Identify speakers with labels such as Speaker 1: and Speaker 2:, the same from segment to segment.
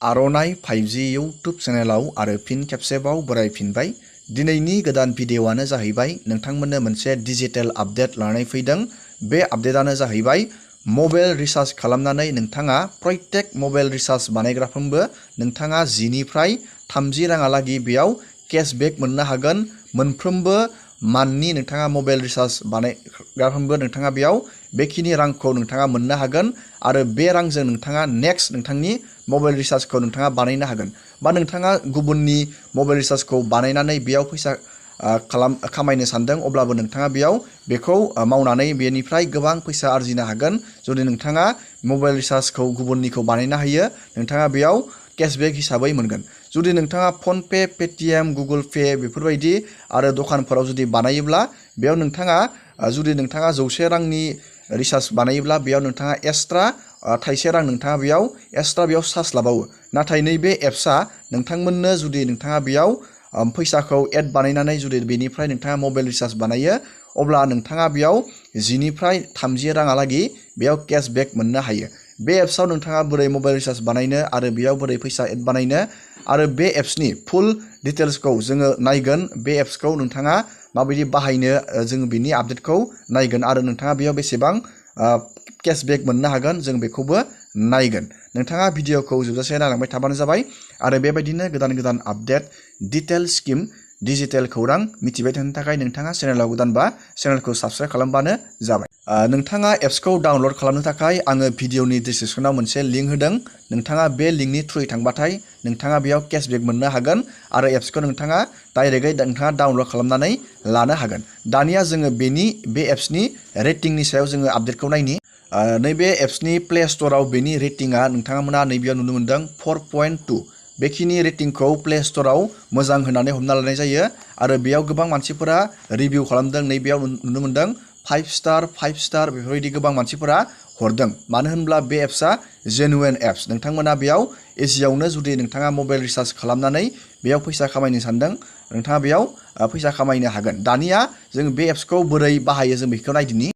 Speaker 1: आर'नाइ 5G YouTube चेनेलाव आरो फिन खेबसेबाव बरायफिनबाय। दिनैनि गोदान भिडिअ'आनो जाहैबाय नोंथांमोननो मोनसे डिजिटेल आपडेट लानानै फैदों। बे आपडेटआनो जाहैबाय मबाइल रिचार्ज खालामनानै नोंथाङा प्रत्येक मबाइल रिचार्ज बानायग्राफ्रोमबो नोंथाङा 10 निफ्राय 30 राङालागै बेयाव केशबेक मोननो हागोन। मोनफ्रोमबो मान्थनि नोंथाङा मबाइल रिचार्ज बानायग्राफ्रोमबो नोंथाङा बेयाव बेखिनि रांखौ नोंथाङा मोननो हागोन आरो बे रांजों नोंथाङा नेक्स्ट नोंथांनि मबाइल रिचार्जखौ नोंथाङा बानायनो हागोन बा नोंथाङा गुबुननि मबाइल रिचार्जखौ बानायनानै बेयाव फैसा खामायनो सानदों अब्लाबो नोंथाङा बेयाव बेखौ मावनानै बेनिफ्राय गोबां फैसा आरजिनो हागोन। जुदि नोंथाङा मबाइल रिचार्जखौ गुबुननिखौ बानायनो हायो नोंथाङा बेयाव केशबेक हिसाबै मोनगोन। जुदि नोंथाङा फनपे, पेटिएम, गुगोल पे बेफोरबायदि आरो दखानफोराव जुदि बानायोब्ला बेयाव नोंथाङा जुदि नोंथाङा 100 रांनि रिचार्ज बानायोब्ला बेयाव नोंथाङा एक्सट्रा थाइसे रां नोंथाङा बेयाव एक्सट्रा बेयाव चार्ज लाबावो। नाथाय नैबे एप्सआ नोंथांमोननो जुदि नोंथाङा बेयाव फैसाखौ एड बानायनानै जुदि बेनिफ्राय नोंथाङा मबाइल रिचार्ज बानायो अब्ला नोंथाङा बेयाव 10 निफ्राय 30 राङालागै बेयाव केशबेक मोननो हायो। बे एप्सआव नोंथाङा बोरै मबाइल रिचार्ज बानायनो आरो बेयाव बोरै फैसा एड बानायनो आरो बे एप्सनि फुल डिटेल्सखौ जोङो नायगोन। बे एप्सखौ नोंथाङा माबायदि बाहायनो जों बिनि आपडेटखौ नायगोन आरो नोंथाङा बेयाव बेसेबां केशबेक मोननो हागोन जों बेखौबो नायगोन। नोंथाङा भिडिअखौ जोबजासे नायलांबाय थाबानो जाबाय आरो बेबायदिनो गोदान गोदान आपडेट डिटेल स्किम डिजिटेल खौरां मिथिबाय थानो थाखाय नोंथाङा चेनेलाव गोदानबा चेनेलखौ साबस्क्राइब खालामबानो जाबाय। नोंथाङा एप्सखौ डाउनलड खालामनो थाखाय आङो भिडिअनि डिसक्रिपसनाव मोनसे लिंक होदों। नोंथाङा बे लिंकनि थ्रुयै थांबाथाय नोंथाङा बेयाव केशबेक मोननो हागोन आरो एप्सखौ नोंथाङा डाइरेक्टयै नोंथाङा डाउनलड खालामनानै लानो हागोन। दानिया जोङो बे एप्सनि रेटिंनि सायाव जोङो आपडेटखौ नायनि। नैबे एप्सनि प्ले स्ट'राव बेनि रेटिंआ नोंथांमोना नैबेयाव नुनो मोन्दों 4.2। बेखिनि रेटिंखौ प्ले स्ट'राव मोजां होननानै हमना लानाय जायो आरो बेयाव गोबां मानसिफोरा रिभिउ खालामदों। नैबेयाव नुनो मोन्दों 5 स्टार बेफोरबायदि गोबां मानसिफोरा हरदों। मानो होनब्ला बे एप्सआ जेनुइन एप्स। नोंथांमोना बेयाव इजियावनो जुदि नोंथाङा मबाइल रिचार्ज खालामनानै बेयाव फैसा खामायनो सानदों नोंथाङा बेयाव फैसा खामायनो हागोन। दानिया जों बे एप्सखौ बोरै बाहायो जों बेखौ नायदिनि।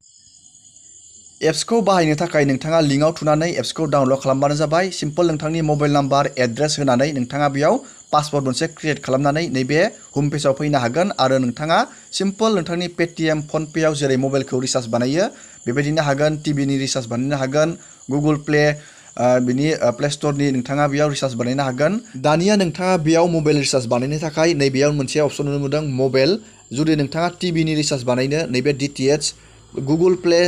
Speaker 1: एप्सखौ बाहायनो थाखाय नोंथाङा लिंकआव थुनानै एप्सखौ डाउनलड खालामबानो जाबाय। सिम्पल नोंथांनि मबाइल नाम्बार एड्रेस होनानै नोंथाङा बेयाव पासवर्ड मोनसे क्रिएट खालामनानै नैबे हम पेजाव फैनो हागोन आरो नोंथाङा सिम्पल नोंथांनि पेटिएम फनपेआव जेरै मबाइलखौ रिचार्ज बानायो बेबायदिनो हागोन। टिभिनि रिचार्ज बानायनो हागोन। गुगोल प्ले बिनि प्ले स्ट'रनि नोंथाङा बेयाव रिचार्ज बानायनो हागोन। दानिया नोंथाङा बेयाव मबाइल रिचार्ज बानायनो थाखाय नैबेयाव मोनसे अपसन नुनो मोन्दों मबाइल। जुदि नोंथाङा टिभिनि रिचार्ज बानायनो नैबे DTH गुगोल प्ले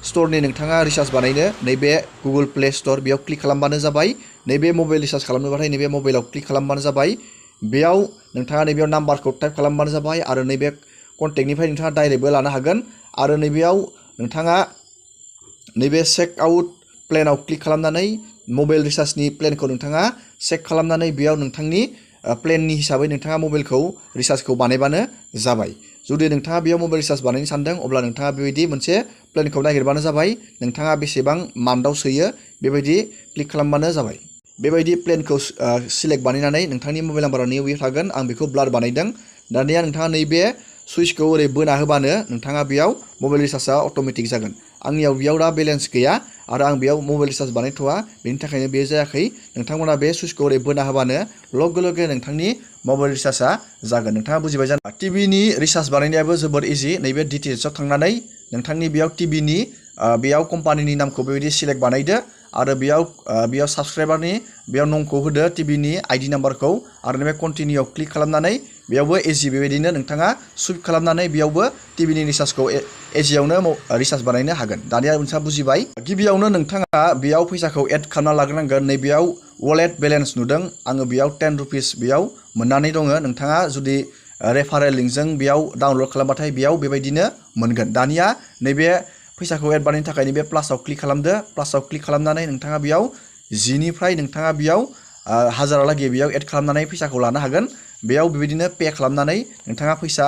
Speaker 1: स्ट'रनि नोंथाङा रिचार्ज बानायनो नैबे गुगोल प्ले स्ट'र बेयाव क्लिक खालामबानो जाबाय। नैबे मबाइल रिचार्ज खालामनोबाथाय नैबे मबाइलाव क्लिक खालामबानो जाबाय। बेयाव नोंथाङा नैबेयाव नाम्बारखौ टाइप खालामबानो जाबाय आरो नैबे कन्टेक्टनिफ्राय नोंथाङा डाइरेक्टबो लानो हागोन आरो नैबेयाव नोंथाङा नैबे चेक आउट प्लेनाव क्लिक खालामनानै मबाइल रिचार्जनि प्लेनखौ नोंथाङा चेक खालामनानै बेयाव नोंथांनि प्लेननि हिसाबै नोंथाङा मबाइलखौ रिचार्जखौ बानायबानो जाबाय। जुदि नोंथाङा बेयाव मबाइल रिचार्ज बानायनो सानदों अब्ला नोंथाङा बेबायदि मोनसे प्लेनखौ नागिरबानो जाबाय। नोंथाङा बेसेबां मान्थआव सोयो बेबायदि क्लिक खालामबानो जाबाय। बेबायदि प्लेनखौ सिलेक्ट बानायनानै नोंथांनि मबाइल नाम्बारा नैबेयाव थागोन। आं बेखौ ब्लार बानायदों। दानिया नोंथाङा नैबे सुइचखौ ओरै बोना होबानो नोंथाङा बेयाव मबाइल रिचार्जआ अट'मेटिक जागोन। आंनियाव बेयाव दा बेलेन्स गैया आरो आं बेयाव मबाइल रिचार्ज बानायथ'वा बेनि थाखायनो बे जायाखै। नोंथांमोना बे सुइचखौ ओरै बोना होबानो लगे लगे नोंथांनि मबाइल रिचार्जआ जागोन। नोंथाङा बुजिबाय जानो? टिभिनि रिचार्ज बानायनायाबो जोबोर इजि। नैबे DTHआव थांनानै नोंथांनि बेयाव टिभिनि बेयाव कम्पानिनि नामखौ बेबायदि सिलेक्ट बानायदो आरो बेयाव साबस्क्राइबारनि बेयाव नंखौ होदो टिभिनि ID नाम्बारखौ आरो नैबे कन्टिनिउआव क्लिक खालामनानै बेयावबो इजि बेबायदिनो नोंथाङा सुइप खालामनानै बेयावबो टिभिनि रिचार्जखौ इजियावनो रिचार्ज बानायनो हागोन। दानिया नोंथाङा बुजिबाय। गिबियावनो नोंथाङा बेयाव फैसाखौ एड खालामना लाग्रोनांगोन। नैबेयाव वालेट बेलेन्स नुदों आङो बेयाव 10 रुपिस बेयाव मोननानै दङ। नोंथाङा जुदि रेफारेल लिंकजों बेयाव डाउनलड खालामबाथाय बेयाव बेबायदिनो मोनगोन। दानिया नैबे फैसाखौ एड बानायनो थाखाय नैबे प्लासाव क्लिक खालामदो। प्लासाव क्लिक खालामनानै नोंथाङा बेयाव 10 निफ्राय नोंथाङा बेयाव 1000हालागै बेयाव एड खालामनानै फैसाखौ लानो हागोन। बेयाव बेबायदिनो पे खालामनानै नोंथाङा फैसा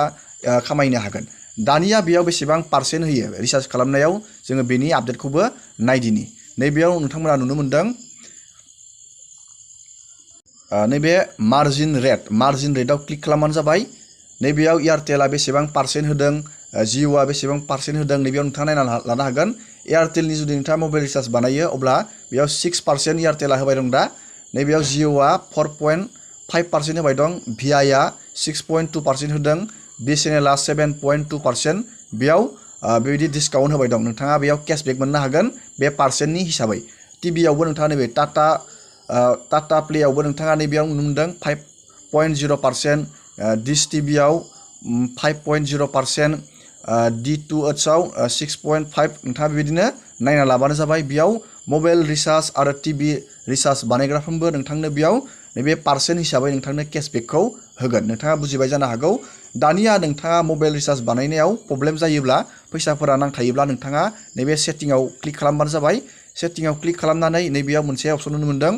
Speaker 1: खामायनो हागोन। दानिया बेयाव बेसेबां पार्सेन्ट होयो रिचार्ज खालामनायाव जोङो बेनि आपडेटखौबो नायदिनि। नैबेयाव नोंथांमोना नुनो मोन्दों नैबे मार्जिन रेटआव क्लिक खालामबानो जाबाय। नैबेयाव एयारटेला बेसेबां पार्सेन्ट होदों जिअ'आ बेसेबां पार्सेन्ट होदों नैबेयाव नोंथाङा नायना लानो हागोन। एयारटेलनि जुदि नोंथाङा मबाइल रिचार्ज बानायो अब्ला बेयाव 6% एयारटेला होबाय दं दा। नैबेयाव जिअ'आ 4.5% होबाय दं, भिआइआ 6.2% होदों, बिएसएनएलआ 7.2%। बेयाव बेबायदि डिसकाउन्ट होबाय दं। नोंथाङा बेयाव केशबेक मोननो हागोन बे पार्सेन्टनि हिसाबै। टिभियावबो नोंथाङा नैबे टाटा प्लेयावबो नोंथाङा नैबेयाव नुनो मोनदों 5.0%, डिश टिभियाव 5.0%, D2Hआव 6.5। नोंथाङा बेबायदिनो नायना लाबानो जाबाय। बेयाव मबाइल रिचार्ज आरो टिभि रिचार्ज बानायग्राफ्रोमबो नोंथांनो बेयाव नैबे पार्सेन्ट हिसाबै नोंथांनो केशबेकखौ होगोन। नोंथाङा बुजिबाय जानो हागौ। दानिया नोंथाङा मबाइल रिचार्ज बानायनायाव प्रब्लेम जायोब्ला, फैसाफोरा नांथायोब्ला नोंथाङा नैबे सेटिंआव क्लिक खालामबानो जाबाय। सेटिंआव क्लिक खालामनानै नैबेयाव मोनसे अपसन नुनो मोनदों,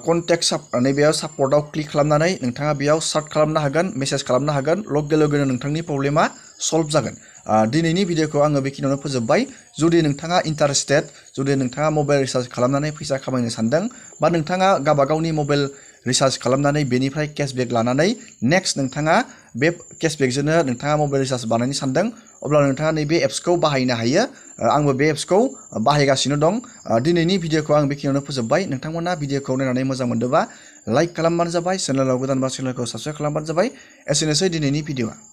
Speaker 1: कन्टेक्ट नैबेयाव सापर्टआव क्लिक खालामनानै नोंथाङा बेयाव सार्ट खालामनो हागोन, मेसेज खालामनो हागोन। लगे लगेनो नोंथांनि प्रब्लेमा सल्भ जागोन। दिनैनि भिडिअखौ आङो बेखिनियावनो फोजोबबाय। जुदि नोंथाङा इन्टारेस्टेड, जुदि नोंथाङा मबाइल रिचार्ज खालामनानै फैसा खामायनो सानदों, बा नोंथाङा गावबागावनि मबाइल रिचार्ज खालामनानै बेनिफ्राय केशबेक लानानै नेक्स्ट नोंथाङा बे केशबेकजोंनो नोंथाङा मबाइल रिचार्ज बानायनो सानदों, अब्ला नोंथाङा नैबे एप्सखौ बाहायनो हायो। आंबो बे एप्सखौ बाहायगासिनो दं। दिनैनि भिडिअखौ आं बेखिनियावनो फोजोबबाय। नोंथांमोना भिडिअखौ नायनानै मोजां मोनदोंबा लाइक खालामबानो जाबाय, चेनेलाव गोदानबा चेनेलखौ साबस्क्राइब खालामबानो जाबाय। एसेनोसै दिनैनि भिडिअआ।